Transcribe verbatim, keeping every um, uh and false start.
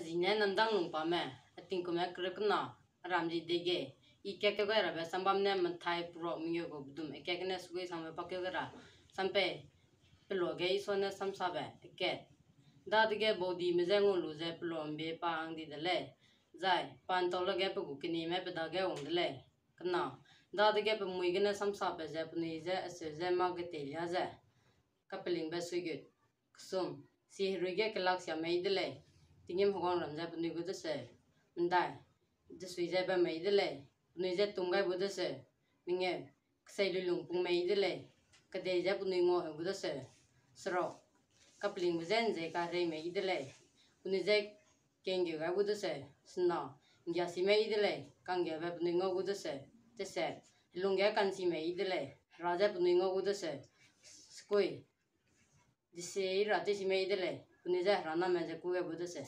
Zine namdang lungpame, a tingkume kereu kena, a ram di dege, i kakeu gai rabe sambam ne Mathai peruak mengeu gu bedum akat gene sukui sangbe pakeu gai ra, sampei, pelua ge Isua ne samsabe akat. Dadege baudime je ngau lu ze pelua ’mbie pa hang di de lei, zai pa ’ntau lage pe gu kenime pe dage wang de lei. Kena, dadege pe mui gene samsabe ze penui je acheu ze mâ geteilia ze, kapelingbe suigut. Kesum, chi herui ge kelak sia mei de lei, tinggîm heguangram ze penui gu deseu. Medai, desui ze bam mei de lei, penui je tum gai bu deseu. Mengeu, kesei luilung pung mei de lei, kedei ze penui ngau heu gu deseu. Seruk, kapelingbe je ’nzei kaherei mei de lei, penui je ka'nggeu gai gu deseu. Sena, ’nggiasi mei de lei, ka'nggeube penui ngau gu deseu. Teset, helung ge ka'nchi mei de lei, hera je penui ngau gu deseu. Sekui, desei ra tewsi mei de lei, penui je hera name ze kû gai bu deseu.